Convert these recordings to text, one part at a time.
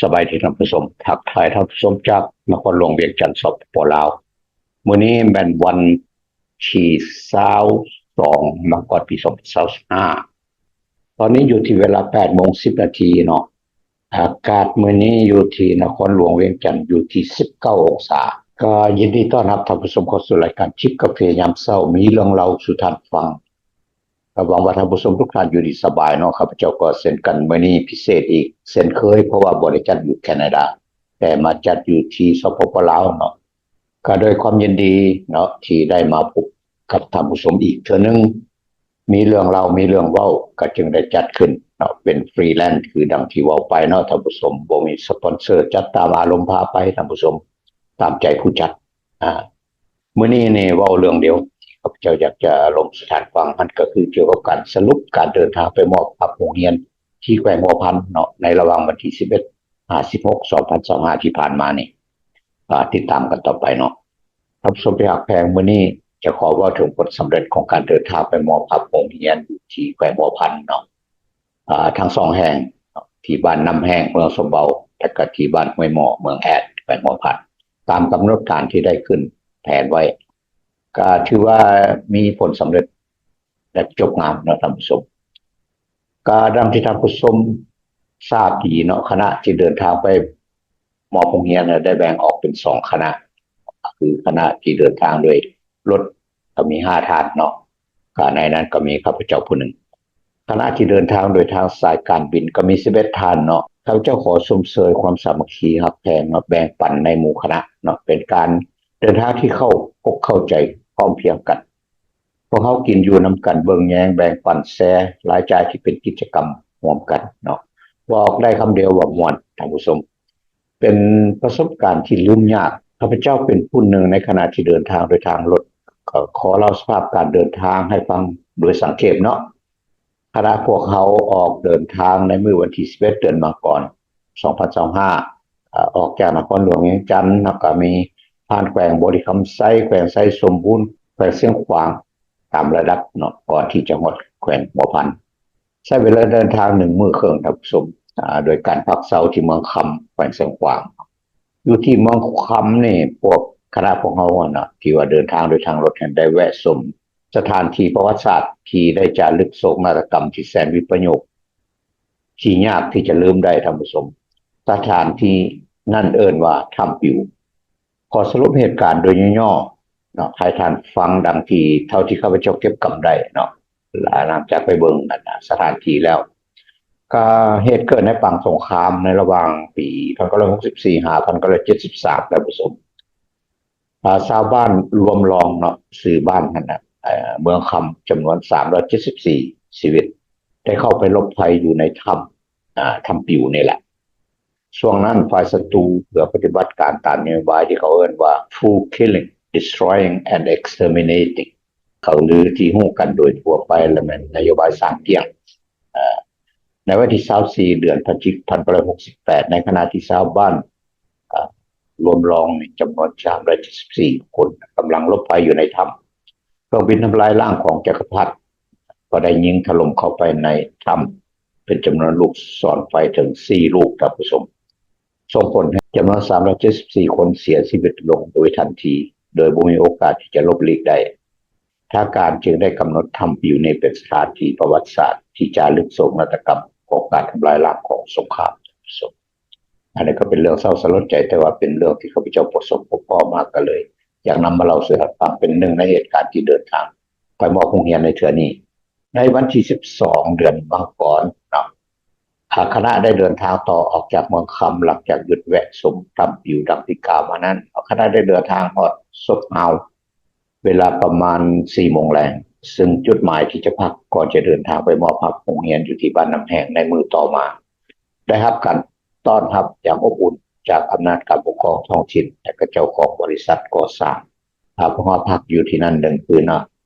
ສະບາຍດີທ່ານຜູ້ຊົມ, ທັກທາຍທ່ານຜູ້ຊົມຈາກນະຄອນຫຼວງວຽງຈັນ ສປປ ລາວ. ມື້ນີ້ແມ່ນວັນທີຊາວສອງ ມັງກອນ ປີສອງພັນຊາວຫ້າ. ຕອນນີ້ຢູ່ທີ່ເວລາແປດໂມງສິບນາທີເນາະ. ອາກາດມື້ນີ້ຢູ່ທີ່ນະຄອນຫຼວງວຽງຈັນຢູ່ທີ່ສິບເກົ້າອົງສາ. ກໍຍິນດີຕ້ອນຮັບທ່ານຜູ້ຊົມເຂົ້າສູ່ລາຍການຈິບກາເຟຍາມເຊົ້າ, ມີເລື່ອງເລົ່າສູ່ທ່ານຟັງ. ກໍຫວັງວ່າທ່ານຜູ້ຊົມທຸກທ່ານຢູ່ດີສະບາຍເນາະ. ຂ້າພະເຈົ້າກໍເຊັ່ນກັນ, ມື້ນີ້ພິເສດອີກເຊັ່ນເຄີຍ ເພາະວ່າບໍ່ໄດ້ຈັດຢູ່ແຄນາດາ ແຕ່ມາຈັດຢູ່ທີ່ ສປປ ລາວເນາະ. ກໍດ້ວຍຄວາມຍິນດີເນາະ ທີ່ໄດ້ມາພົບກັບທ່ານຜູ້ຊົມອີກເທື່ອໜຶ່ງ. ມີເລື່ອງເລົ່າ ມີເລື່ອງເວົ້າ ກໍຈຶ່ງໄດ້ຈັດຂຶ້ນເນາະ, ເປັນຟຣີແລນ ຄືດັ່ງທີ່ເວົ້າໄປເນາະທ່ານຜູ້ຊົມ, ບໍ່ມີສະປອນເຊີ ຈັດຕາມອາລົມພາໄປທ່ານຜູ້ຊົມ, ຕາມໃຈຜູ້ຈັດ. ອາ ມື້ນີ້ນີ້ເວົ້າເລື່ອງດຽວທີ່ຂ້າພະເຈົ້າຢາກຈະລົມສູ່ທ່ານຟັງ, ມັນກໍຄືກ່ຽວກັບການສະຫຼຸບການເດີນທາງໄປມອບພາບໂຮງຮຽນທີ່ແຂວງຫົວພັນເນາະ, ໃນລະຫວ່າງວັນທີສິບເອັດ ຫາ ສິບຫົກ ສອງພັນຊາວຫ້າ ທີ່ຜ່ານມານີ້. ອາ ຕິດຕາມກັນຕໍ່ໄປເນາະ. ທ່ານຜູ້ຊົມທີ່ຮັກແພງ, ມື້ນີ້ຈະຂໍເວົ້າເຖິງຜົນສຳເລັດຂອງການເດີນທາງໄປມອບພາບໂຮງຮຽນຢູ່ທີ່ແຂວງຫົວພັນເນາະ. ອາ ທັງສອງແຫ່ງເນາະ, ທີ່ບ້ານນ້ຳແຫ້ງ ເມືອງສົມເບົາ ແລະ ກໍທີ່ບ້ານຫ້ວຍໝໍ້ ເມືອງແອດ ແຂວງຫົວພັນ, ຕາມກຳນົດການທີ່ໄດ້ຂຶ້ນແຜນໄວ້, ກໍຖືວ່າມີຜົນສຳເລັດແບບຈົບງາມເນາະທ່ານຜູ້ຊົມ. ກໍດັ່ງທີ່ທ່ານຜູ້ຊົມຊາບດີເນາະ, ຄະນະທີ່ເດີນທາງໄປ ມອບໂຮງຮຽນໄດ້ແບ່ງອອກເປັນສອງຄະນະ, ຄືຄະນະທີ່ເດີນທາງໂດຍລົດກໍມີຫ້າທ່ານເນາະ, ກໍໃນນັ້ນກໍມີຂ້າພະເຈົ້າຜູ້ໜຶ່ງ. ຄະນະທີ່ເດີນທາງໂດຍທາງສາຍການບິນກໍມີສິບເອັດທ່ານເນາະ. ຂ້າພະເຈົ້າຂໍຊົມເຊີຍຄວາມສາມັກຄີຮັກແພງເນາະ, ແບ່ງປັນໃນໝູ່ຄະນະເນາະ, ເປັນການເດີນທາງທີ່ເຂົ້າອົກເຂົ້າໃຈ ພ້ອມພຽງກັນ. ພວກເຮົາກິນຢູ່ນຳກັນ, ເບິ່ງແຍງ, ແບ່ງປັນ, ແຊລາຍຈ່າຍທີ່ເປັນກິດຈະກຳຮ່ວມກັນເນາະ. ບອກໄດ້ຄຳດຽວວ່າມ່ວນທ່ານຜູ້ຊົມ. ເປັນປະສົບການທີ່ລືມຍາກ. ຂ້າພະເຈົ້າເປັນຜູ້ໜຶ່ງໃນຂະນະທີ່ເດີນທາງໂດຍທາງລົດ. ກໍຂໍເລົ່າສະພາບການເດີນທາງໃຫ້ຟັງໂດຍສັງເຂບເນາະ. ຄະນະພວກເຮົາອອກເດີນທາງໃນມື້ວັນທີສິບເອັດ ເດືອນມັງກອນ ສອງພັນຊາວຫ້າ ອາ ອອກຈາກນະຄອນຫຼວງວຽງຈັນ, ແລ້ວກໍມີຜ່ານແຂວງບໍລິຄຳໄຊ, ແຂວງໄຊສົມບູນ, ແຂວງຊຽງຂວາງ ຕາມລະດັບເນາະ, ກ່ອນທີ່ຈະຮອດແຂວງຫົວພັນ. ໃຊ້ເວລາເດີນທາງໜຶ່ງມື້ເຄິ່ງທ່ານຜູ້ຊົມ, ອາ ໂດຍການພັກເຊົາທີ່ເມືອງຄຳ ແຂວງຊຽງຂວາງ. ຢູ່ທີ່ເມືອງຄຳນີ້ ພວກຄະນະພວກເຮົາຫັ້ນນະ ທີ່ວ່າເດີນທາງໂດຍທາງລົດຫັ້ນ ໄດ້ແວະຊົມສະຖານທີ່ປະຫວັດສາດທີ່ໄດ້ຈາລຶກໂສກນາດຕະກຳທີ່ແສນວິປະໂຫຍກ ທີ່ຍາກທີ່ຈະລືມໄດ້ທ່ານຜູ້ຊົມ. ສະຖານທີ່ນັ້ນເອີ້ນວ່າຖ້ຳປິວ. ຂໍສະຫຼຸບເຫດການໂດຍຫຍໍ້ໆເນາະ ໃຫ້ທ່ານຟັງດັ່ງທີ່ ເທົ່າທີ່ຂ້າພະເຈົ້າເກັບກຳໄດ້ເນາະ, ຫຼັງຈາກໄປເບິ່ງອັນສະຖານທີ່ແລ້ວ. ກໍເຫດເກີດໃນປາງສົງຄາມ ໃນລະຫວ່າງປີພັນເກົ້າຮ້ອຍຫົກສິບສີ່ ຫາ ພັນເກົ້າຮ້ອຍເຈັດສິບສາມ ທ່ານຜູ້ຊົມ. ອາ ຊາວບ້ານລວມລອງເນາະ, ຊື່ບ້ານຫັ້ນນະ, ເອີ ເມືອງຄຳ ຈຳນວນສາມຮ້ອຍເຈັດສິບສີ່ຊີວິດ ໄດ້ເຂົ້າໄປຫຼົບໄພຢູ່ໃນຖ້ຳ ອາ ຖ້ຳປິວນີ້ແຫຼະ. ຊ່ວງນັ້ນຝ່າຍສັດຕູ ເພື່ອປະຕິບັດການຕາມນະໂຍບາຍທີ່ເຂົາເອີ້ນວ່າ Fool Killing, Destroying and Exterminating ເຂົາ ຫຼືທີ່ຮູ້ກັນໂດຍທົ່ວໄປ ແລະ ແມ່ນນະໂຍບາຍສ້າງກ້ຽງ. ເອີ ໃນວັນທີຊາວສີ່ ເດືອນພະຈິກ ພັນເກົ້າຮ້ອຍຫົກສິບແປດ ໃນຂະນະທີ່ຊາວບ້ານ ເອີ ລວມລອງນີ້ຈຳນວນສາມຮ້ອຍເຈັດສິບສີ່ຄົນ ກຳລັງຫຼົບໄພຢູ່ໃນຖ້ຳ, ເຄື່ອງບິນທຳລາຍລ້າງຂອງຈັກກະພັດກໍໄດ້ຍິງຖະຫຼົ່ມເຂົ້າໄປໃນຖ້ຳ ເປັນຈຳນວນລູກສອນໄຟເຖິງສີ່ລູກ ທ່ານຜູ້ຊົມ. ສົ່ງຜົນໃຫ້ຈຳນວນສາມຮ້ອຍເຈັດສິບສີ່ຄົນເສຍຊີວິດລົງໂດຍທັນທີ ໂດຍບໍ່ມີໂອກາດທີ່ຈະຫຼົບຫຼີກໄດ້. ທາງການຈຶ່ງໄດ້ກຳນົດຖ້ຳປິວນີ້ເປັນສະຖານທີ່ປະຫວັດສາດທີ່ຈາລຶກໂສກນາດຕະກຳຂອງການທຳລາຍລ້າງຂອງສົງຄາມ. ອັນນີ້ກໍເປັນເລື່ອງເສົ້າສະຫຼົດໃຈ, ແຕ່ວ່າເປັນເລື່ອງທີ່ຂ້າພະເຈົ້າປະສົບພົບພໍ້ມາ ກໍເລີຍຢາກນຳມາເລົ່າສູ່ທ່ານຟັງ ເປັນໜຶ່ງໃນເຫດການທີ່ເດີນທາງໄປມອບໂຮງຮຽນໃນເທື່ອນີ້. ໃນວັນທີສິບສອງ ເດືອນມັງກອນເນາະ, ອາ ຄະນະໄດ້ເດີນທາງຕໍ່ອອກຈາກເມືອງຄຳ ຫຼັງຈາກຢຸດແວະຊົມຖ້ຳປິວດັ່ງທີ່ກ່າວມານັ້ນ. ຄະນະໄດ້ເດີນທາງຮອດສົບຮາວເວລາປະມານສີ່ໂມງແລງ, ເຊິ່ງຈຸດໝາຍທີ່ຈະພັກກ່ອນຈະເດີນທາງໄປມອບຮັບໂຮງຮຽນຢູ່ທີ່ບ້ານນ້ຳແຫ້ງໃນມື້ຕໍ່ມາ ໄດ້ຮັບການຕ້ອນຮັບຢ່າງອົບອຸ່ນຈາກອຳນາດການປົກຄອງທ້ອງຖິ່ນ ແລະ ກໍເຈົ້າຂອງບໍລິສັດກໍ່ສ້າງ. ອາ ພວກເຮົາພັກຢູ່ທີ່ນັ້ນໜຶ່ງຄືນເນາະ.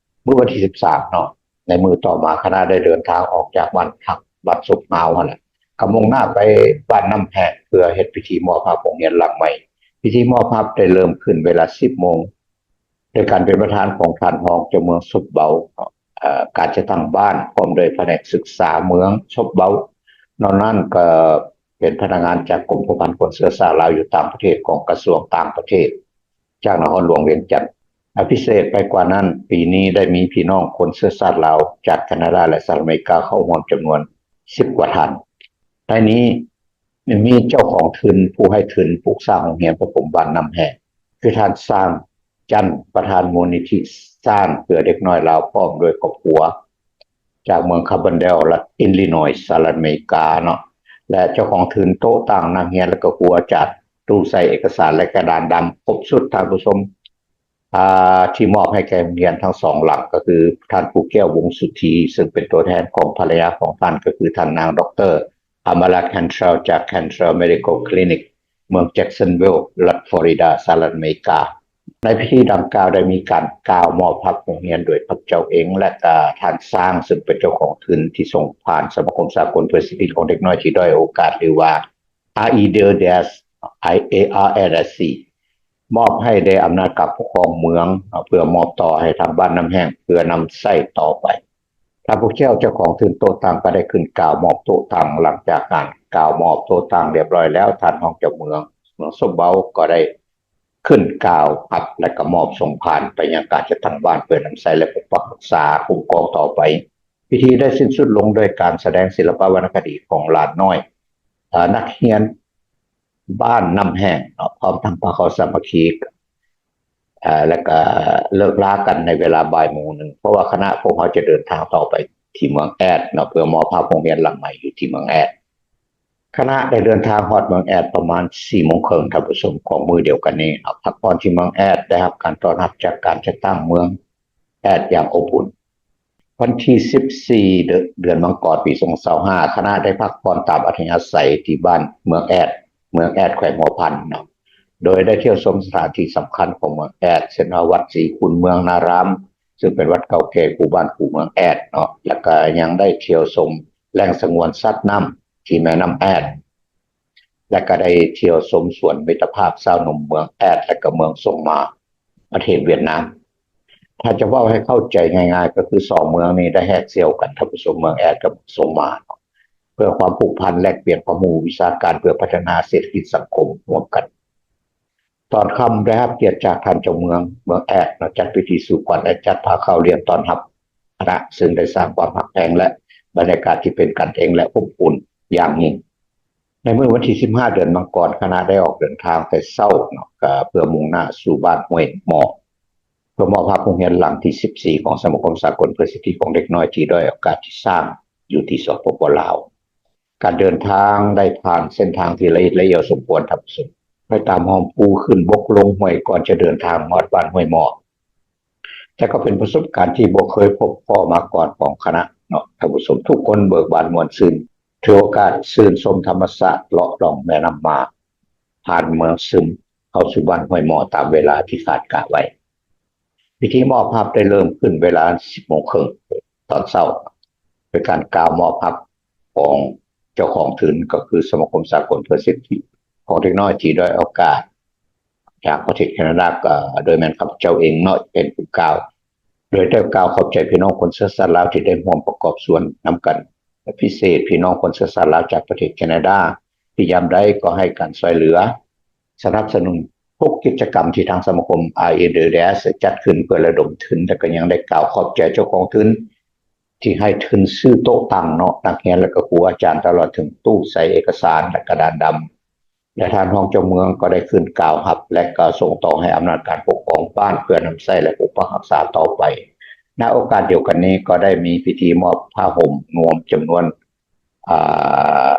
ມື້ວັນທີສິບສາມເນາະ, ໃນມື້ຕໍ່ມາຄະນະໄດ້ເດີນທາງອອກຈາກບ້ານພັກ ວັດສົບຮາວຫັ້ນແຫຼະ, ກໍມຸ່ງໜ້າໄປບ້ານນ້ຳແພງ ເພື່ອເຮັດພິທີມອບຮັບໂຮງຮຽນຫຼັງໃໝ່. ພິທີມອບຮັບໄດ້ເລີ່ມຂຶ້ນເວລາສິບໂມງ ໂດຍການເປັນປະທານຂອງທ່ານຮອງເຈົ້າເມືອງສົບເບົາ, ເອີ ການຈັດຕັ້ງບ້ານ ພ້ອມດ້ວຍພະແນກສຶກສາເມືອງສົບເບົາ. ນອກນັ້ນກໍ ປັນພະນັກງານຈາກກົມພົວພັນຄົນເຊື້ອຊາດລາວຢູ່ຕ່າງປະເທດ ຂອງກະຊວງຕ່າງປະເທດ ຈາກນະຄອນຫຼວງວຽງຈັນ. ອາ ພິເສດໄປກວ່ານັ້ນ, ປີນີ້ໄດ້ມີພີ່ນ້ອງຄົນເຊື້ອຊາດລາວຈາກແຄນາດາ ແລະ ສະຫະລັດອາເມລິກາເຂົ້າຮ່ວມຈຳນວນສິບກວ່າທ່ານ. ໃນນີ້ມີເຈົ້າຂອງທຶນຜູ້ໃຫ້ທຶນປຸກສ້າງໂຮງຮຽນປະຖົມບ້ານນ້ຳແຫ້ງ ຄືທ່ານ ຊ້າງ ຈັນ ປະທານມູນນິທິສ້າງເພື່ອເດັກນ້ອຍລາວ ພ້ອມດ້ວຍຄອບຄົວ ຈາກເມືອງຄາບອນເດວ ລັດອິນລິນອຍ ສະຫະລັດອາເມລິກາເນາະ ແລະ ເຈົ້າຂອງທຶນໂຕະຕັ່ງນັກຮຽນ ແລະ ກໍຄູອາຈານ, ຕູ້ໃສ່ເອກະສານ ແລະ ກະດານດຳ ຄົບຊຸດທ່ານຜູ້ຊົມ ອາ ທີ່ມອບໃຫ້ແກ່ໂຮງຮຽນທັງສອງຫຼັງ ກໍຄືທ່ານ ພູແກ້ວ ວົງສຸທີ ເຊິ່ງເປັນຕົວແທນຂອງພັນລະຍາຂອງທ່ານ ກໍຄືທ່ານນາງ ດອກເຕີ ອາມາລາ ແຄນເທຣວ ຈາກ Cantrell Medical Clinic ເມືອງ Jacksonville ລັດຟລໍຣິດາ ສະຫະລັດອາເມລິກາ. ໃນພິທີດັ່ງກ່າວໄດ້ມີການກ່າວມອບຮັບໂຮງຮຽນໂດຍຂ້າພະເຈົ້າເອງ ແລະ ກໍທ່ານ ຊ້າງ ເຊິ່ງເປັນເຈົ້າຂອງທຶນທີ່ສົ່ງຜ່ານສະມາຄົມສາກົນເພື່ອສິດທິຂອງເດັກນ້ອຍທີ່ດ້ອຍໂອກາດ ຫຼືວ່າ REDS IARSC ມອບໃຫ້ແດ່ອຳນາດການປົກຄອງເມືອງ ເພື່ອມອບຕໍ່ໃຫ້ທາງບ້ານນ້ຳແຫ້ງ ເພື່ອນຳໃຊ້ຕໍ່ໄປ. ທ່ານ ພູແກ້ວ ເຈົ້າຂອງທຶນໂຕະຕັ່ງ ກໍໄດ້ຂຶ້ນກ່າວມອບໂຕະຕັ່ງ. ຫຼັງຈາກການກ່າວມອບໂຕະຕັ່ງລຽບຮ້ອຍແລ້ວ, ທ່ານຮອງເຈົ້າເມືອງ ເມືອງສົມເບົາ ກໍໄດ້ຂຶ້ນກ່າວຮັບ ແລະ ກໍມອບສົ່ງຜ່ານໄປຍັງການຈັດຕັ້ງບ້ານ ເພື່ອນຳໃຊ້ ແລະ ປົກປັກຮັກສາ, ຄຸ້ມຄອງຕໍ່ໄປ. ພິທີໄດ້ສິ້ນສຸດລົງດ້ວຍການສະແດງສິລະປະວັນນະຄະດີຂອງຫຼານນ້ອຍ ເອີ ນັກຮຽນບ້ານນ້ຳແຫ້ງເນາະ ພ້ອມທັງພາເຂົ້າສາມັກຄີ ເອີ ແລະ ກະເລີກລາກັນໃນເວລາບ່າຍໂມງໜຶ່ງ ເພາະວ່າຄະນະພວກເຮົາຈະເດີນທາງຕໍ່ໄປທີ່ເມືອງແອດເນາະ ເພື່ອມອບຮັບໂຮງຮຽນຫຼັງໃໝ່ຢູ່ທີ່ເມືອງແອດ. ຄະນະໄດ້ເດີນທາງຮອດເມືອງແອດປະມານສີ່ໂມງເຄິ່ງ ທ່ານຜູ້ຊົມ ຂອງມື້ດຽວກັນນີ້ເນາະ ພັກຜ່ອນທີ່ເມືອງແອດ ໄດ້ຮັບການຕ້ອນຮັບຈາກການຈັດຕັ້ງເມືອງ ແອດຢ່າງອົບອຸ່ນ. ວັນທີສິບສີ່ ເດືອນມັງກອນ ປີສອງພັນຊາວຫ້າ ຄະນະໄດ້ພັກຜ່ອນຕາມອັດທະຍາໄສທີ່ບ້ານເມືອງແອດ, ເມືອງແອດ ແຂວງຫົວພັນເນາະ ໂດຍໄດ້ທ່ຽວຊົມສະຖານທີ່ສຳຄັນຂອງເມືອງແອດ ເຊັ່ນວ່າ ວັດສີຄູນເມືອງນາຣາມ ເຊິ່ງເປັນວັດເກົ່າແກ່ຄູ່ບ້ານຄູ່ເມືອງແອດເນາະ ແລ້ວກໍຍັງໄດ້ທ່ຽວຊົມແຫຼ່ງສະຫງວນສັດນ້ຳທີ່ແມ່ນ້ຳແອດ ແລະ ກໍໄດ້ທ່ຽວຊົມສວນມິດຕະພາບຊາວໜຸ່ມເມືອງແອດ ແລະ ກໍເມືອງສົງມາ ປະເທດຫວຽດນາມ. ຖ້າຈະເວົ້າໃຫ້ເຂົ້າໃຈງ່າຍໆ ກໍຄືສອງເມືອງນີ້ໄດ້ແຫກສ່ຽວກັນ ທ່ານຜູ້ຊົມ, ເມືອງແອດກັບເມືອງສົງມາເນາະ ເພື່ອຄວາມຜູກພັນ ແລກປ່ຽນຄວາມຮູ້ວິຊາການ ເພື່ອພັດທະນາເສດຖະກິດສັງຄົມຮ່ວມກັນ. ຕອນຄ່ຳໄດ້ຮັບກຽດຈາກທ່ານເຈົ້າເມືອງເມືອງແອດເນາະ ຈັດພິທີສູ່ຂວັນ ແລະ ຈັດພາເຂົ້າລ້ຽງຕ້ອນຮັບຄະນະ ເຊິ່ງໄດ້ສ້າງຄວາມຮັກແພງ ແລະ ບັນຍາກາດທີ່ເປັນກັນເອງ ແລະ ອົບອຸ່ນຢ່າງຍິ່ງ. ໃນມື້ວັນທີສິບຫ້າ ເດືອນມັງກອນ ຄະນະໄດ້ອອກເດີນທາງແຕ່ເຊົ້າເນາະ ກໍເພື່ອມຸ່ງໜ້າສູ່ບ້ານຫ້ວຍໝໍ້ ເພື່ອມອບຮັບໂຮງຮຽນຫຼັງທີສິບສີ່ ຂອງສະມາຄົມສາກົນເພື່ອສິດທິຂອງເດັກນ້ອຍທີ່ດ້ອຍໂອກາດທີ່ສ້າງຢູ່ທີ່ ສປປ ລາວ. ການເດີນທາງໄດ້ຜ່ານເສັ້ນທາງທີ່ລະອິດລະອຽວສົມຄວນ ທ່ານຜູ້ຊົມ ໄປຕາມຮ່ອງພູ ຂຶ້ນບົກ ລົງຫ້ວຍ ກ່ອນຈະເດີນທາງຮອດບ້ານຫ້ວຍໝໍ້. ແຕ່ກໍເປັນປະສົບການທີ່ບໍ່ເຄີຍພົບພໍ້ມາກ່ອນຂອງຄະນະເນາະ ທ່ານຜູ້ຊົມ. ທຸກຄົນເບີກບານມ່ວນຊື່ນ ຖືໂອກາດຊື່ນຊົມທຳມະຊາດ ເລາະລ່ອງແມ່ນ້ຳໝາ ຜ່ານເມືອງຊຶມ ເຂົ້າສູ່ບ້ານຫ້ວຍໝໍ້ຕາມເວລາທີ່ຄາດກະໄວ້. ພິທີມອບຮັບໄດ້ເລີ່ມຂຶ້ນເວລາສິບໂມງເຄິ່ງຕອນເຊົ້າ ໂດຍການກ່າວມອບຮັບຂອງເຈົ້າຂອງທຶນ ກໍຄືສະມາຄົມສາກົນເພື່ອສິດທິຂອງເດັກນ້ອຍທີ່ດ້ອຍໂອກາດ ຈາກປະເທດແຄນາດາ ກໍໂດຍແມ່ນຂ້າພະເຈົ້າເອງເນາະ ເປັນຜູ້ກ່າວ ໂດຍໄດ້ກ່າວຂອບໃຈພີ່ນ້ອງຄົນເຊື້ອຊາດລາວທີ່ໄດ້ຮ່ວມປະກອບສ່ວນນຳກັນ ແລະ ພິເສດພີ່ນ້ອງຄົນເຊື້ອຊາດລາວຈາກປະເທດແຄນາດາ ທີ່ຍາມໃດກໍໃຫ້ການຊ່ວຍເຫຼືອ ສະໜັບສະໜູນທຸກກິດຈະກຳທີ່ທາງສະມາຄົມ REDS ຈັດຂຶ້ນເພື່ອລະດົມທຶນ ແລະ ກໍຍັງໄດ້ກ່າວຂອບໃຈເຈົ້າຂອງທຶນທີ່ໃຫ້ທຶນຊື້ໂຕະຕັ່ງເນາະ ນັກຮຽນ ແລະ ກໍຄູອາຈານ ຕະຫຼອດເຖິງຕູ້ໃສ່ເອກະສານ ແລະ ກະດານດຳ ແລະ ທ່ານຮອງເຈົ້າເມືອງກໍໄດ້ຂຶ້ນກ່າວຮັບ ແລະ ກໍສົ່ງຕໍ່ໃຫ້ອຳນາດການປົກຄອງບ້ານເພື່ອນຳໃຊ້ ແລະ ປົກປັກຮັກສາຕໍ່ໄປ. ໃນໂອກາດດຽວກັນນີ້ ກໍໄດ້ມີພິທີມອບຜ້າຫົ່ມນວມຈຳນວນ ອາ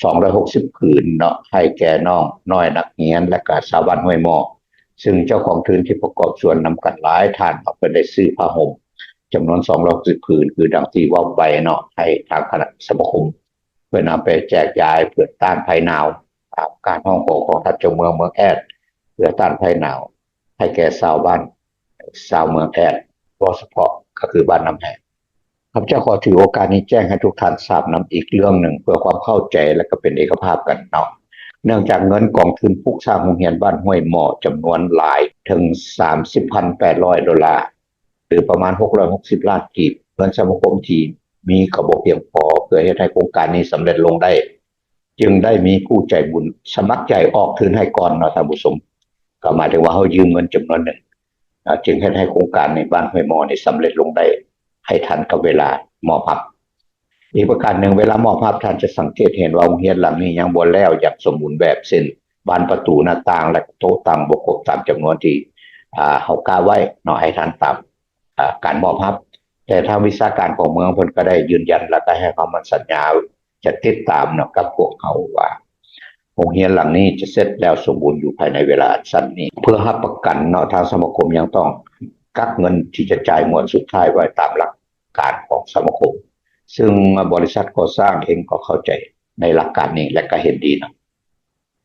ສອງຮ້ອຍຫົກສິບຜືນເນາະ ໃຫ້ແກ່ນ້ອງນ້ອຍນັກຮຽນ ແລະ ກະຊາວບ້ານຫ້ວຍໝໍ້ ຊຶ່ງເຈົ້າຂອງທຶນທີ່ປະກອບສ່ວນນຳກັນຫຼາຍທ່ານເນາະ ເພິ່ນໄດ້ຊື້ຜ້າຫົ່ມຈຳນວນສອງຮ້ອຍຫົກສິບຜືນ ຄືດັ່ງທີ່ເວົ້າໄປເນາະ ໃຫ້ທາງຄະນະສະມາຄົມ ເພື່ອນຳໄປແຈກຢາຍເພື່ອຕ້ານໄພໜາວ ຕາມການຮ້ອງຂໍຂອງທ່ານເຈົ້າເມືອງເມືອງແອດ ເພື່ອຕ້ານໄພໜາວໃຫ້ແກ່ຊາວບ້ານ ຊາວເມືອງແອດ ເວົ້າສະເພາະກໍຄືບ້ານນ້ຳແຫ້ງ. ຂ້າພະເຈົ້າຂໍຖືໂອກາດນີ້ແຈ້ງໃຫ້ທຸກທ່ານຊາບນຳອີກເລື່ອງໜຶ່ງ ເພື່ອຄວາມເຂົ້າໃຈ ແລະ ກໍເປັນເອກະພາບກັນເນາະ. ເນື່ອງຈາກເງິນກອງທຶນປຸກສ້າງໂຮງຮຽນບ້ານຫ້ວຍໝໍ້ຈຳນວນຫຼາຍເຖິງສາມສິບພັນແປດຮ້ອຍໂດລາ ຫຼື ປະມານຫົກຮ້ອຍຫົກສິບລ້ານກີບ, ເງິນສະມາຄົມທີ່ມີກໍບໍ່ພຽງພໍເພື່ອເຮັດໃຫ້ໂຄງການນີ້ສຳເລັດລົງໄດ້. ຈຶ່ງໄດ້ມີຜູ້ໃຈບຸນສະໝັກໃຈອອກທຶນໃຫ້ກ່ອນເນາະທ່ານຜູ້ຊົມ. ກໍໝາຍເຖິງວ່າເຮົາຢືມເງິນຈຳນວນໜຶ່ງ ເນາະ ຈຶ່ງເຮັດໃຫ້ໂຄງການໃນບ້ານຫ້ວຍໝໍ່ນີ້ສຳເລັດລົງໄດ້ໃຫ້ທັນກັບເວລາມອບຮັບ. ອີກປະການໜຶ່ງ ເວລາມອບຮັບ ທ່ານຈະສັງເກດເຫັນວ່າໂຮງຮຽນຫຼັງນີ້ຍັງບໍ່ແລ້ວຢ່າງສົມບູນແບບ ເຊັ່ນ ບານປະຕູ ໜ້າຕ່າງ ແລະ ໂຕະຕັ່ງບໍ່ຄົບຕາມຈຳນວນທີ່ ອ່າ ເຮົາກະໄວ້ເນາະ ໃຫ້ທັນຕາມ ອ່າ ການມອບຮັບ. ແຕ່ທາງວິຊາການຂອງເມືອງເພິ່ນກໍໄດ້ຢືນຢັນ ແລະ ກໍໃຫ້ຄຳໝັ້ນສັນຍາ ຈະຕິດຕາມເນາະກັບພວກເຮົາວ່າ ໂຮງຮຽນຫຼັງນີ້ຈະເສັດແລ້ວສົມບູນຢູ່ພາຍໃນເວລາອັນສັ້ນນີ້. ເພື່ອຮັບປະກັນເນາະ ທາງສະມາຄົມຍັງຕ້ອງກັກເງິນທີ່ຈະຈ່າຍງວດສຸດທ້າຍໄວ້ຕາມຫຼັກການຂອງສະມາຄົມ ຊຶ່ງບໍລິສັດກໍ່ສ້າງເອງກໍເຂົ້າໃຈໃນຫຼັກການນີ້ ແລະ ກໍເຫັນດີນຳ.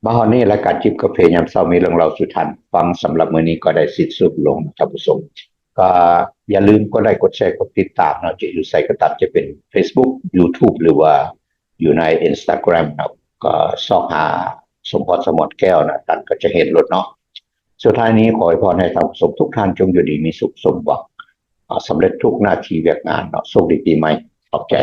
ມາຮອດນີ້ ລາຍການຈິບກາເຟຍາມເຊົ້າມີເລື່ອງເລົ່າສູ່ທ່ານຟັງສຳລັບມື້ນີ້ກໍໄດ້ສິ້ນສຸດລົງທ່ານຜູ້ຊົມ. ກໍຢ່າລືມກົດໄລ ກົດແຊ ກົດຕິດຕາມເນາະ ຈະຢູ່ໃສກໍຕາມ ຈະເປັນ Facebook YouTube ຫຼືວ່າຢູ່ໃນ Instagram ເນາະ ກໍຊອກຫາ ສົມພອນ ສະໝອນແກ້ວນະ ທ່ານກໍຈະເຫັນໂລດເນາະ. ສຸດທ້າຍນີ້ ຂໍອວຍພອນໃຫ້ທ່ານຜູ້ຊົມທຸກທ່ານຈົ່ງຢູ່ດີມີສຸກ ສົມຫວັງ ສຳເລັດທຸກໜ້າທີ່ວຽກງານເນາະ. ໂຊກດີປີໃໝ່. ຂອບໃຈ.